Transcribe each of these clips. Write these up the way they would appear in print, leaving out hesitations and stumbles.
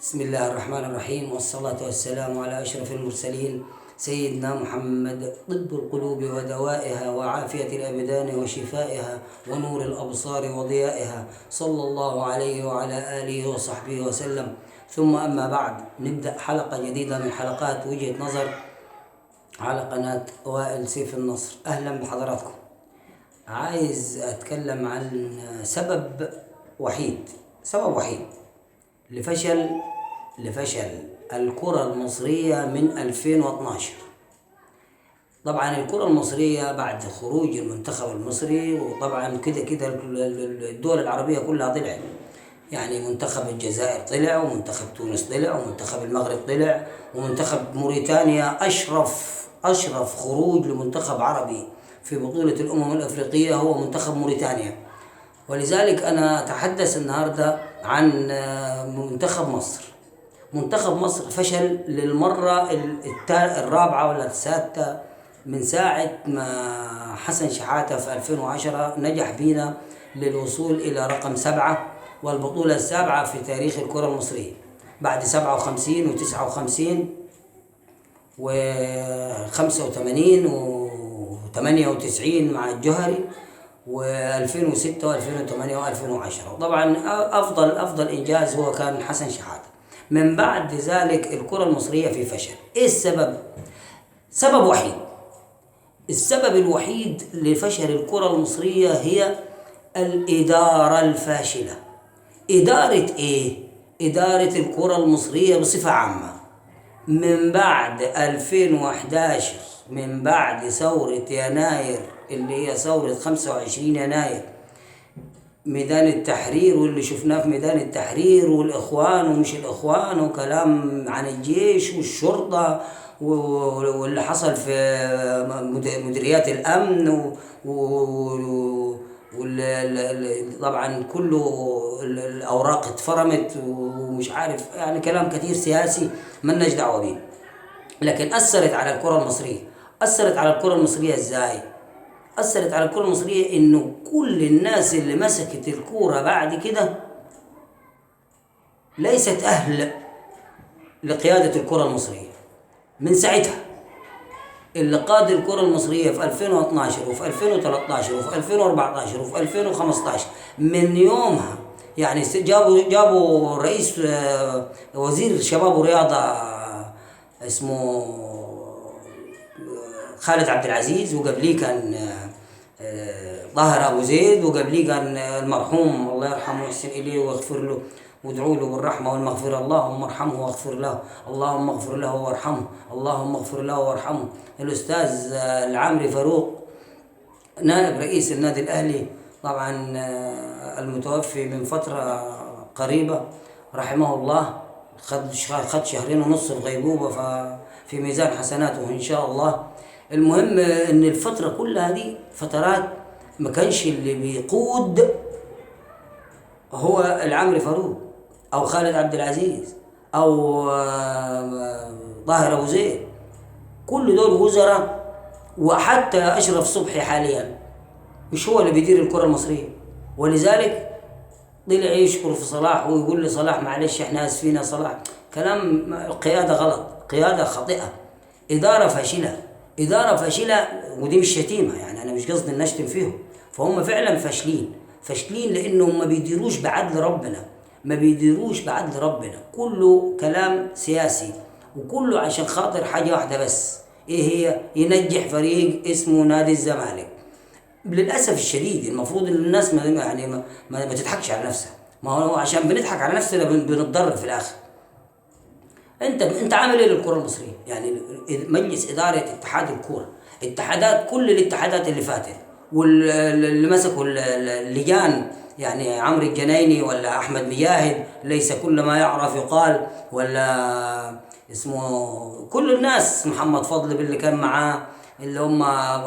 بسم الله الرحمن الرحيم، والصلاة والسلام على أشرف المرسلين سيدنا محمد، طب القلوب ودوائها وعافية الأبدان وشفائها ونور الأبصار وضيائها، صلى الله عليه وعلى آله وصحبه وسلم. ثم أما بعد، نبدأ حلقة جديدة من حلقات وجهة نظر على قناة وائل سيف النصر. أهلا بحضراتكم. عايز أتكلم عن سبب وحيد لفشل الكرة المصرية من 2012. طبعا الكرة المصرية بعد خروج المنتخب المصري، وطبعا كده كده الدول العربية كلها طلعت، يعني منتخب الجزائر طلع، ومنتخب تونس طلع، ومنتخب المغرب طلع، ومنتخب موريتانيا. أشرف خروج لمنتخب عربي في بطولة الأمم الأفريقية هو منتخب موريتانيا. ولذلك أنا أتحدث النهاردة عن منتخب مصر. منتخب مصر فشل للمرة الرابعة ولا السادسة من ساعة ما حسن شحاتة في 2010 نجح بينا للوصول إلى رقم 7 والبطولة السابعة في تاريخ الكرة المصرية بعد 57 و59 و85 و98 مع الجوهري و2006 و2008 و2010. طبعا أفضل إنجاز هو كان حسن شحاتة. من بعد ذلك الكرة المصرية في فشل. إيه السبب؟ سبب وحيد. السبب الوحيد لفشل الكرة المصرية هي الإدارة الفاشلة. إدارة إيه؟ إدارة الكرة المصرية بصفة عامة من بعد 2011، من بعد ثورة يناير اللي هي ثورة 25 يناير، ميدان التحرير واللي شفناه في ميدان التحرير، والإخوان ومش الإخوان، وكلام عن الجيش والشرطة، واللي حصل في مديريات الأمن، طبعا كله الأوراق اتفرمت ومش عارف، يعني كلام كتير سياسي مالناش دعوة بيه، لكن أثرت على الكرة المصرية. أثرت على الكرة المصرية إزاي؟ أثرت على الكرة المصرية إنه كل الناس اللي مسكت الكورة بعد كده ليست أهل لقيادة الكرة المصرية. من ساعتها اللي قاد الكرة المصرية في 2012 وفي 2013 وفي 2014 وفي 2015، من يومها يعني جابوا رئيس وزير شباب ورياضة اسمه خالد عبد العزيز، وقبليه كان طاهر أبو زيد، وقبليه كان المرحوم الله يرحمه ويحسن إليه ويغفر له وادعوا له بالرحمة والمغفرة، اللهم ارحمه واغفر له، اللهم اغفر له وارحمه، اللهم اغفر له وارحمه، الأستاذ العامري فاروق نائب رئيس النادي الأهلي، طبعا المتوفي من فترة قريبة رحمه الله، خد 2.5 شهر في غيبوبة، ففي ميزان حسناته إن شاء الله. المهم إن الفترة كلها دي فترات ما كانش اللي بيقود هو العامري فاروق أو خالد عبد العزيز أو طاهر أبو زيد، كل دول وزراء، وحتى أشرف صبحي حاليا مش هو اللي بيدير الكرة المصرية. ولذلك طلع يشكر في صلاح ويقول لصلاح معلش احنا اسفين يا صلاح. كلام قيادة غلط، قيادة خاطئة، إدارة فاشلة، إدارة فاشلة. ودي مش شتيمة، يعني أنا مش قصدي إن أشتم فيهم، فهم فعلا فاشلين لأنهم ما بيديروش بعدل ربنا، ما بيديروش بعدل ربنا. كله كلام سياسي، وكله عشان خاطر حاجة واحدة بس، إيه هي؟ ينجح فريق اسمه نادي الزمالك. للأسف الشديد المفروض إن الناس ما تضحكش على نفسها، ما هو عشان بنضحك على نفسنا بنتضرر في الآخر. انت عامل ايه للكرة المصرية؟ يعني مجلس إدارة اتحاد الكورة، اتحادات، كل الاتحادات اللي فاتت واللي مسكوا اللجان، يعني عمرو الجنايني ولا أحمد مجاهد، ليس كل ما يعرف يقال، ولا اسمه، كل الناس، محمد فضل باللي كان معاه، اللي هم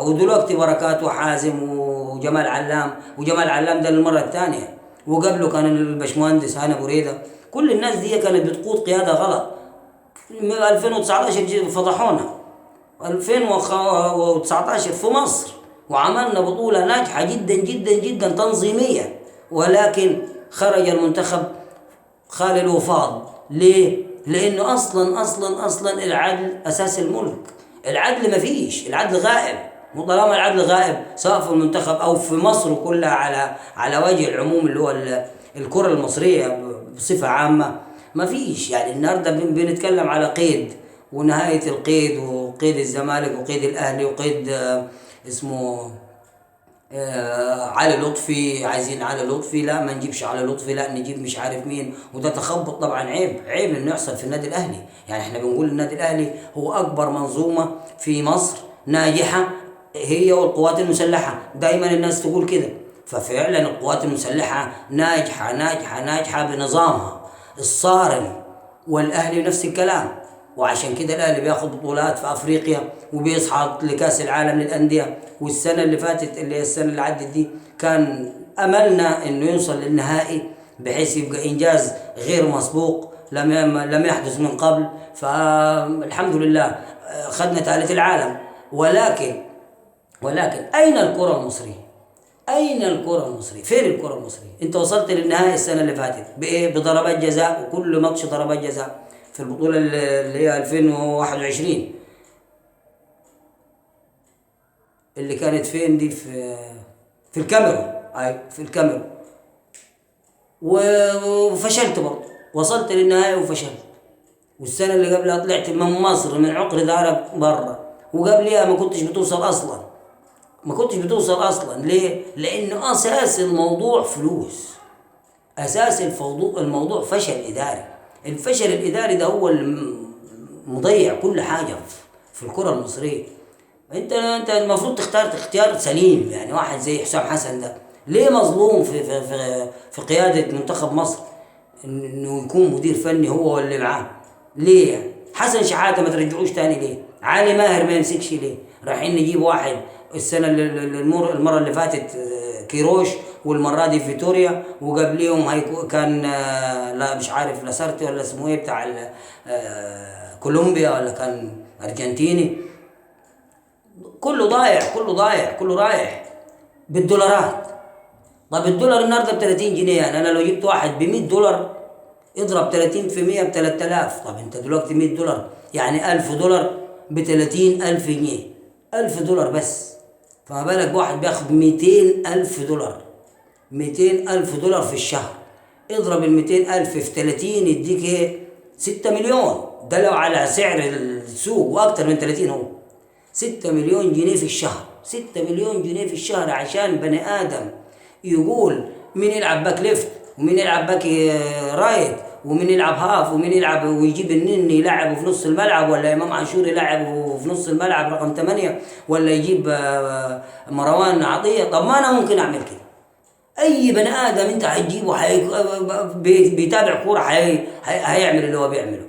ودلوقتي بركات وحازم وجمال علام، وجمال علام ده للمرة الثانية، وقبله كان البشمهندس هاني أبو ريدة. كل الناس دي كانت بتقود قيادة غلط. 2019 فضحونا، 2019 في مصر، وعملنا بطولة ناجحة جدا جدا جدا تنظيميا، ولكن خرج المنتخب خالي الوفاض ليه؟ لانه اصلا اصلا اصلا العدل اساس الملك. العدل مفيش، العدل غائب. وطالما العدل غائب سواء في المنتخب او في مصر كلها على وجه العموم اللي هو الكرة المصرية بصفة عامة مفيش. يعني النهارده بنتكلم على قيد ونهاية القيد، وقيد الزمالك وقيد الاهلي وقيد اسمه علي لطفي. عايزين علي لطفي، لا ما نجيبش علي لطفي، لا نجيب مش عارف مين. وده تخبط طبعا، عيب عيب انه يحصل في النادي الاهلي. يعني احنا بنقول النادي الاهلي هو اكبر منظومة في مصر ناجحة، هي والقوات المسلحة، دايما الناس تقول كده. ففعلا القوات المسلحة ناجحة ناجحة ناجحة بنظامها الصارم، والاهلي نفس الكلام. وعشان كده الاهلي بياخد بطولات في افريقيا وبيصعد لكاس العالم للاندية. والسنة اللي فاتت اللي هي السنة اللي عدت دي كان املنا انه يوصل للنهائي بحيث يبقى انجاز غير مسبوق لم يحدث من قبل. فالحمد لله خدنا ثالث العالم. ولكن اين الكره المصرية؟ اين الكره المصرية؟ فين الكره المصرية؟ انت وصلت للنهائي السنة اللي فاتت بايه؟ بضربات جزاء، وكل ماتش ضربات جزاء في البطولة اللي هي 2021 اللي كانت فين دي؟ في الكاميرون. اي في الكاميرون. وفشلت برضه، وصلت للنهائي وفشلت. والسنة اللي قبلها طلعت من مصر من عقر دارك بره، وقبلها ما كنتش بتوصل اصلا، ما كنتش بتوصل اصلا. ليه؟ لانه اساس الموضوع فلوس، اساس الموضوع فشل اداري. الفشل الاداري ده هو اللي مضيع كل حاجة في الكره المصرية. انت المفروض تختار اختيار سليم. يعني واحد زي حسام حسن ده ليه مظلوم في في في, في قيادة منتخب مصر انه يكون مدير فني هو واللي معاه؟ ليه يعني؟ حسن شحاته ما ترجعوش تاني ليه؟ علي ماهر ما يمسكش ليه؟ رايحين نجيب واحد السنة المرة اللي فاتت كيروش، والمرة دي فيتوريا، وقبليهم كان لا مش عارف لاسارتي ولا اسمه ايه بتاع كولومبيا ولا كان ارجنتيني. كله ضايع، كله ضايع، كله رايح بالدولارات. طب الدولار النهارده ب 30 جنيه، يعني انا لو جبت واحد ب 100 دولار اضرب 30 في 100 ب 3000. طب انت دلوقتي 100 دولار يعني 1000 دولار ب 30000 جنيه، 1000 دولار بس. فما بالك بواحد بياخد 200000 دولار، 200000 دولار في الشهر. اضرب ال 200000 في 30 يديك ايه؟ 6 مليون. ده لو على سعر السوق، واكتر من 30 هو 6 مليون جنيه في الشهر. 6 مليون جنيه في الشهر عشان بني ادم يقول مين يلعب back left ومين يلعب back right ومين يلعب half ومين يلعب، ويجيب النني يلعبه في نص الملعب، ولا امام عاشور يلعبه في نص الملعب رقم 8، ولا يجيب مروان عطية. طب ما انا ممكن اعمل كده. اي بني ادم انت هتجيبه بيتابع كورة هيعمل اللي هو بيعمله.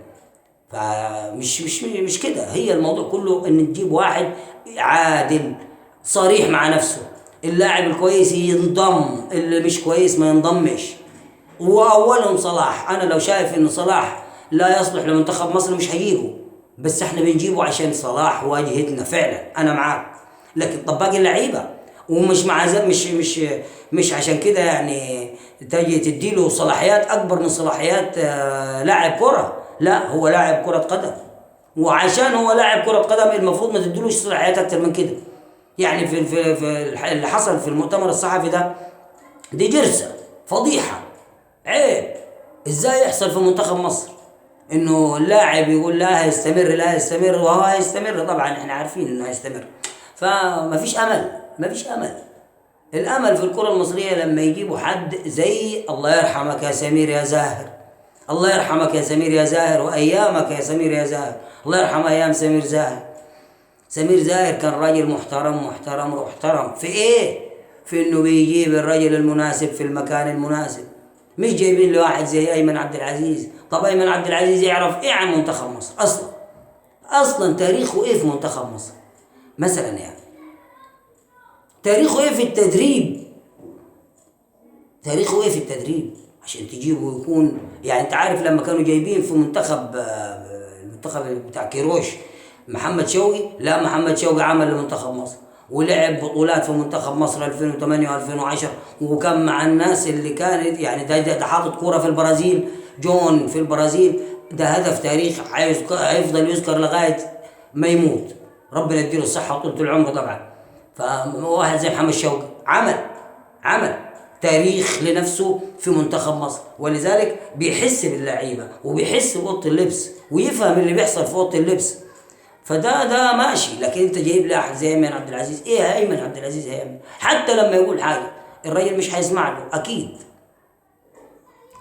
فمش مش مش كده هي الموضوع كله، ان تجيب واحد عادل صريح مع نفسه. اللاعب الكويس ينضم، اللي مش كويس ما ينضمش. واولهم صلاح. انا لو شايف ان صلاح لا يصلح لمنتخب مصر مش هجيبه، بس احنا بنجيبه عشان صلاح واجهتنا فعلا، انا معاك. لكن طب باقي اللعيبة ومش مع مش مش مش عشان كده يعني تجي تديله صلاحيات اكبر من صلاحيات لاعب كره. لا، هو لاعب كره قدم، وعشان هو لاعب كره قدم المفروض ما تديلوش صلاحيات اكتر من كده. يعني في في في اللي حصل في المؤتمر الصحفي ده، دي جرسه فضيحة، عيب. ازاي يحصل في منتخب مصر انه اللاعب يقول لا هيستمر لا هيستمر، وهو هيستمر؟ طبعا احنا عارفين انه هيستمر. فما فيش امل، ما فيش امل. الامل في الكره المصرية لما يجيبوا حد زي الله يرحمك يا سمير يا زاهر، الله يرحمك يا سمير يا زاهر، وايامك يا سمير يا زاهر، الله يرحم ايام سمير زاهر. سمير زاهر كان راجل محترم محترم محترم في ايه؟ في انه بيجيب الرجل المناسب في المكان المناسب. مش جايبين لواحد زي ايمن عبد العزيز. طب ايمن عبد العزيز يعرف ايه عن منتخب مصر اصلا؟ اصلا تاريخه ايه في منتخب مصر مثلا؟ يعني تاريخه ايه في التدريب؟ تاريخه ايه في التدريب عشان تجيبه يكون؟ يعني انت عارف لما كانوا جايبين في منتخب المنتخب بتاع كيروش محمد شوقي، لا محمد شوقي عمل لمنتخب مصر ولعب بطولات في منتخب مصر 2008 و2010، وكان مع الناس اللي كانت يعني ده حاطط كورة في البرازيل. جون في البرازيل، ده هدف تاريخ هيفضل يذكر لغاية ما يموت، ربنا يديله الصحة وطولة العمر طبعا. فواحد زي محمد شوقي عمل تاريخ لنفسه في منتخب مصر، ولذلك بيحس باللعيبه وبيحس باوضه اللبس ويفهم اللي بيحصل في اوضة اللبس، فده ده ماشي. لكن انت جايب لي احد زي ايمن عبد العزيز، ايه يا ايمن عبد العزيز هيعمل؟ حتى لما يقول حاجة الراجل مش هيسمع له اكيد،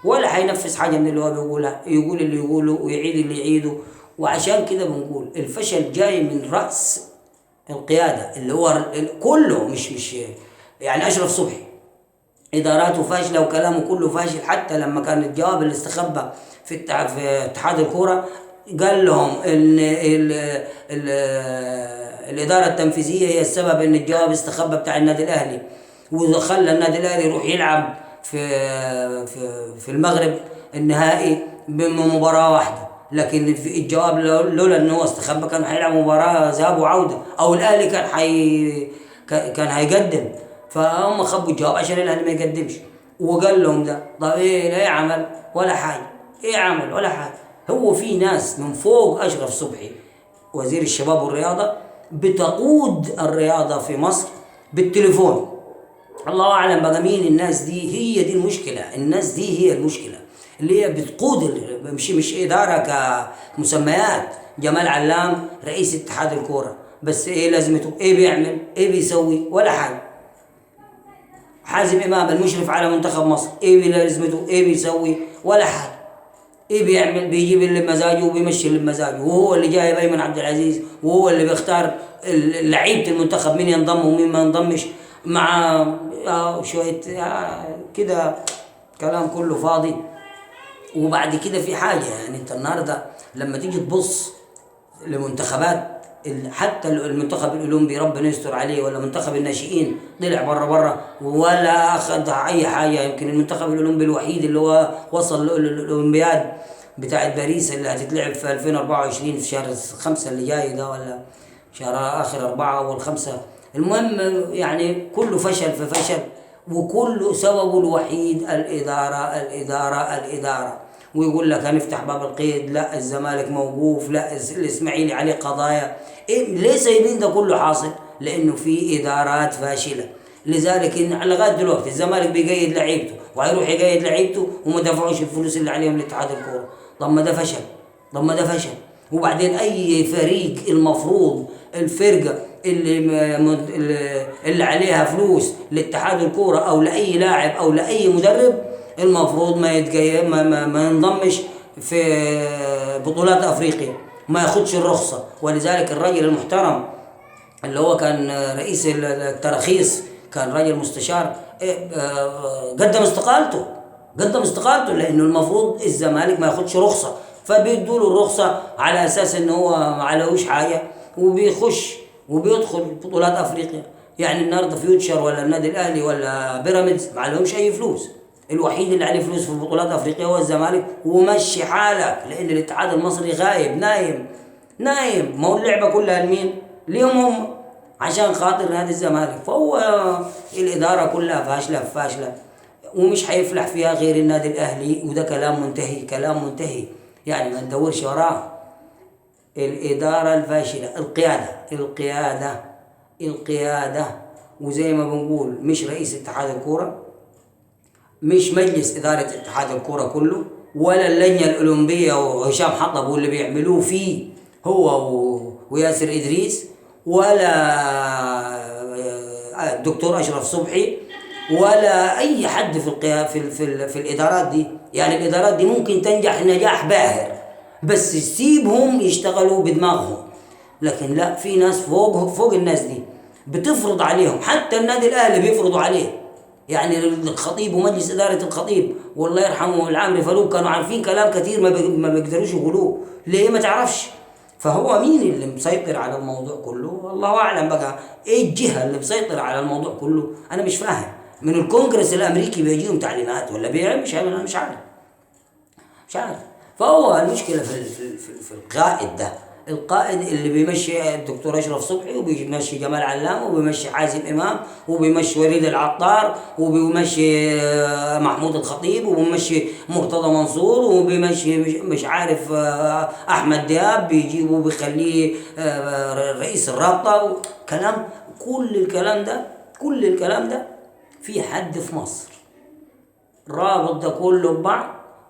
ولا هينفذ حاجة من اللي هو بيقولها، يقول اللي يقوله ويعيد اللي يعيده. وعشان كده بنقول الفشل جاي من راس القيادة اللي هو كله، مش يعني اشرف صبحي اداراته فاشلة وكلامه كله فاشل. حتى لما كان الجواب اللي استخبى في اتحاد الكورة قال لهم ان ال ال الادارة التنفيذية هي السبب ان الجواب استخبى بتاع النادي الاهلي، وخلى النادي الاهلي يروح يلعب في في في المغرب النهائي بمباراة واحدة، لكن الجواب لولا ان هو استخبى كان هيلعب مباراة ذهاب وعوده، او الاهلي كان هيقدم، فهم خبوا الجواب عشان الاهلي ما يقدمش، وقال لهم ده. طب ايه، لا عمل ولا حاجة، ايه عمل ولا حاجة. هو في ناس من فوق اشرف صبحي وزير الشباب والرياضة بتقود الرياضة في مصر بالتليفون، الله اعلم بقى مين الناس دي. هي دي المشكلة، الناس دي هي المشكلة اللي هي بتقود، مش ادارة كمسميات. جمال علام رئيس اتحاد الكورة، بس ايه لازمته؟ ايه بيعمل؟ ايه بيسوي؟ ولا حاجة. حازم امام المشرف على منتخب مصر، ايه لازمته؟ ايه بيسوي؟ ولا حاجة. ايه بيعمل؟ بيجيب اللي بمزاجه وبيمشي اللي بمزاجه، وهو اللي جايب ايمن عبد العزيز، وهو اللي بيختار لعيبة المنتخب مين ينضم ومين ما ينضمش، مع شوية كده كلام كله فاضي. وبعد كده في حاجة، يعني انت النهارده لما تيجي تبص لمنتخبات، حتى المنتخب الاولمبي ربنا يستر عليه، ولا منتخب الناشئين طلع بره ولا اخذ اي حاجة. يمكن المنتخب الاولمبي الوحيد اللي هو وصل للاولمبياد بتاعت باريس اللي هتتلعب في 2024 في شهر 5 اللي جاي ده، ولا شهر اخر 4 اول 5. المهم يعني كله فشل في فشل، وكله سببه الوحيد الادارة الادارة الادارة. ويقول لك هنفتح باب القيد، لا الزمالك موقوف، لا الاسماعيلي عليه قضايا. إيه ليه سايبين ده كله حاصل؟ لانه في ادارات فاشلة. لذلك إن لغاية دلوقتي الزمالك بيقيد لعيبته، وهيروح يقيد لعيبته وما دفعوش الفلوس اللي عليهم لاتحاد الكورة. طب ما ده فشل، طب ما ده فشل. وبعدين اي فريق المفروض الفرقة اللي عليها فلوس لاتحاد الكورة او لاي لاعب او لاي مدرب، المفروض ما ما ينضمش في بطولات افريقيا، ما ياخدش الرخصة. ولذلك الراجل المحترم اللي هو كان رئيس التراخيص، كان راجل مستشار، قدم استقالته، قدم استقالته، لانه المفروض الزمالك ما ياخدش رخصه، فبيدوا له الرخصة على اساس ان هو ما عليهوش حاجة، وبيخش وبيدخل بطولات افريقيا. يعني النهارده فيوتشر ولا النادي الاهلي ولا بيراميدز ما عليهمش اي فلوس، الوحيد اللي عليه فلوس في بطولات افريقيا هو الزمالك. ومشي حالك، لان الاتحاد المصري غايب نايم نايم. ما هو اللعبة كلها لمين؟ ليهم هم، عشان خاطر نادي الزمالك. فهو الادارة كلها فاشلة فاشلة، ومش هيفلح فيها غير النادي الاهلي. وده كلام منتهي، كلام منتهي، يعني ما ندورش وراه. الادارة الفاشلة، القيادة القيادة القيادة. وزي ما بنقول مش رئيس اتحاد الكورة، مش مجلس إدارة اتحاد الكرة كله، ولا اللجنة الأولمبية وهشام حطب واللي بيعملوه فيه هو وياسر إدريس، ولا الدكتور أشرف صبحي، ولا أي حد في في في, في الإدارات دي. يعني الإدارات دي ممكن تنجح نجاح باهر، بس سيبهم يشتغلوا بدماغهم. لكن لا، في ناس فوق الناس دي بتفرض عليهم، حتى النادي الأهلي بيفرضوا عليه. يعني الخطيب ومجلس إدارة الخطيب والله يرحمه العامري فاروق كانوا عارفين كلام كتير ما بيقدروش يقولوه، ليه ما تعرفش؟ فهو مين اللي مسيطر على الموضوع كله؟ الله أعلم بقى إيه الجهة اللي مسيطرة على الموضوع كله، أنا مش فاهم. من الكونجرس الأمريكي بيجيهم تعليمات ولا بيعمل؟ مش أنا مش عارف، مش عارف. فهو المشكلة في في في, في القائد ده، القائد اللي بيمشي الدكتور اشرف صبحي، وبيمشي جمال علام، وبيمشي حازم امام، وبيمشي وليد العطار، وبيمشي محمود الخطيب، وبيمشي مرتضى منصور، وبيمشي مش عارف احمد دياب، بيجيبه بيخليه رئيس الرابطة. كلام، كل الكلام ده، كل الكلام ده في حد في مصر رابط ده كله ببعض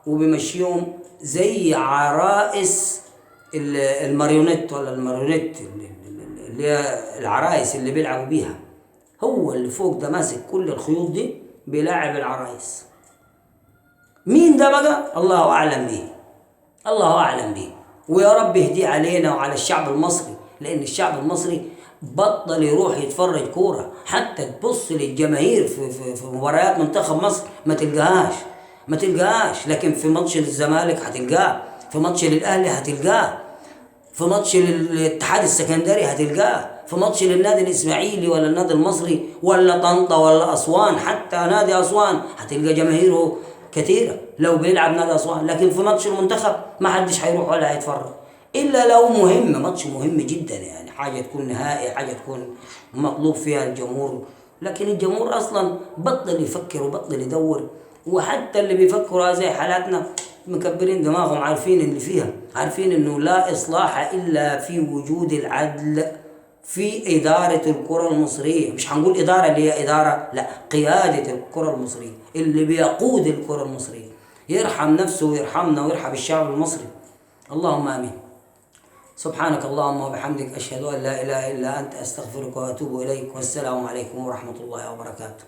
وبيمشيهم زي عرائس الماريونيت، ولا الماريونيت اللي هي العرايس اللي بيلعبوا بيها. هو اللي فوق ده ماسك كل الخيوط دي بيلاعب العرايس. مين ده بقى؟ الله اعلم بيه، الله اعلم بيه. ويا رب يهديه علينا وعلى الشعب المصري، لان الشعب المصري بطل يروح يتفرج كورة. حتى تبص للجماهير في, في, في مباريات منتخب مصر ما تلقاهاش، ما تلقاهاش. لكن في ماتش للزمالك هتلقاه، في ماتش للاهلي هتلقاه، في ماتش للاتحاد السكندري هتلقاه، في ماتش للنادي الاسماعيلي ولا النادي المصري ولا طنطا ولا اسوان، حتى نادي اسوان هتلقى جماهيره كثيرة لو بيلعب نادي اسوان. لكن في ماتش المنتخب ما حدش هيروح ولا هيتفرج الا لو مهم، ماتش مهم جدا، يعني حاجة تكون نهائي، حاجة تكون مطلوب فيها الجمهور. لكن الجمهور اصلا بطل يفكر وبطل يدور، وحتى اللي بيفكروا زي حالاتنا مكبرين دماغهم، عارفين اللي فيها، عارفين انه لا اصلاح الا في وجود العدل في ادارة الكره المصرية. مش هنقول ادارة اللي هي ادارة، لا، قيادة الكره المصرية، اللي بيقود الكره المصرية. يرحم نفسه ويرحمنا ويرحم الشعب المصري. اللهم امين. سبحانك اللهم وبحمدك، اشهد ان لا اله الا انت، استغفرك واتوب اليك، والسلام عليكم ورحمة الله وبركاته.